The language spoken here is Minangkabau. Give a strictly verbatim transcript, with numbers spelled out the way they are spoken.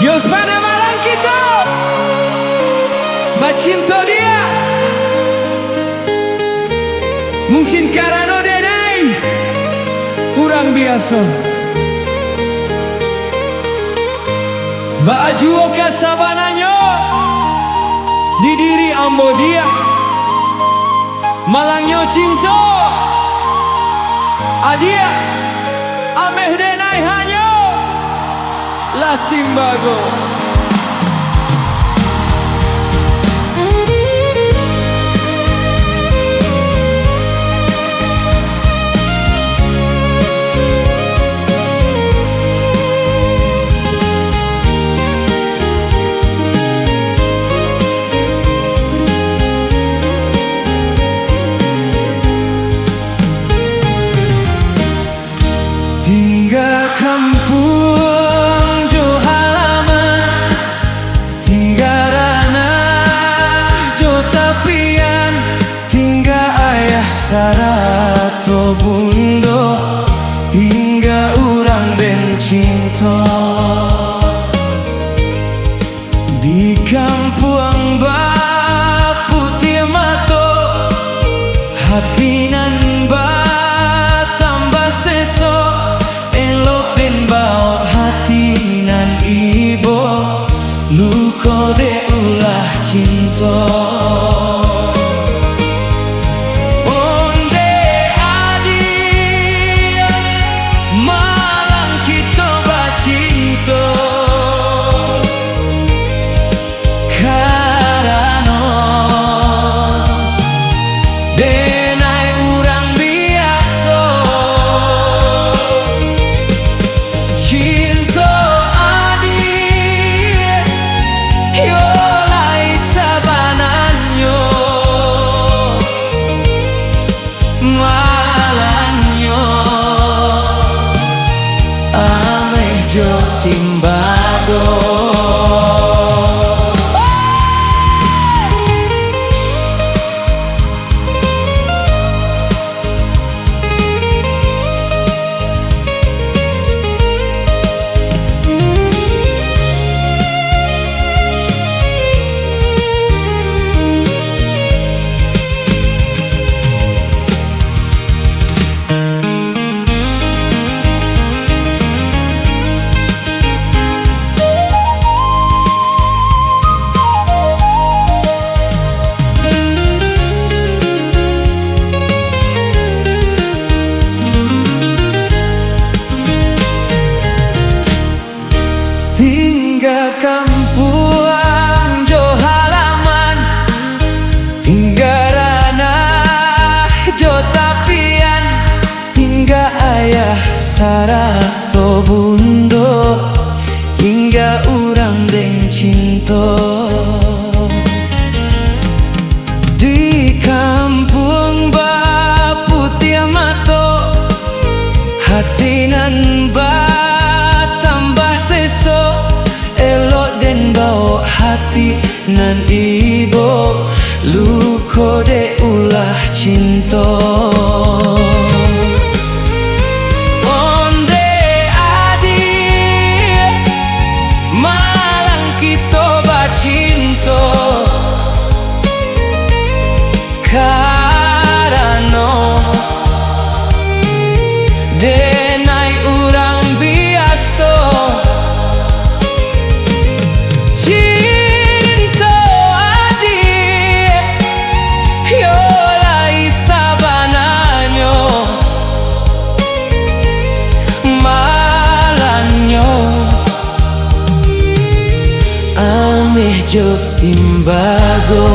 Jos bana malang kito bacinto dia. Mungkin karano denai urang biaso. Baa juo ka sabananyo di diri ambo dia. Malangnyo cinto, adiak, ameh denai hanyo lah timbago. Tingga kampuang jo halaman, tingga ranah jo tapian, tingga ayah sarato bundo, tingga urang den cinto. Di kampuang baputiah mato, hati nan batambah seso, elok den baok hati nan ibo, luko dek ulah cinto. Onde adiak, malang kito bacinto. Karano denai urang biaso, cinto adiak yo lai sabananyo. Malangnyo ameh jo timbago. Tingga kampuang jo halaman, tingga ranah jo tapian, tingga ayah sarato bundo, tingga urang den cinto. Di kampuang baputiah mato, hati nan batambah seso, elok den baok hati nan ibo, luko dek ulah cinto. Onde adiak, malang kito bacinto. Karano denai urang biaso, cinto adiak yo lai sabananyo. Malangnyo ameh jo timbago.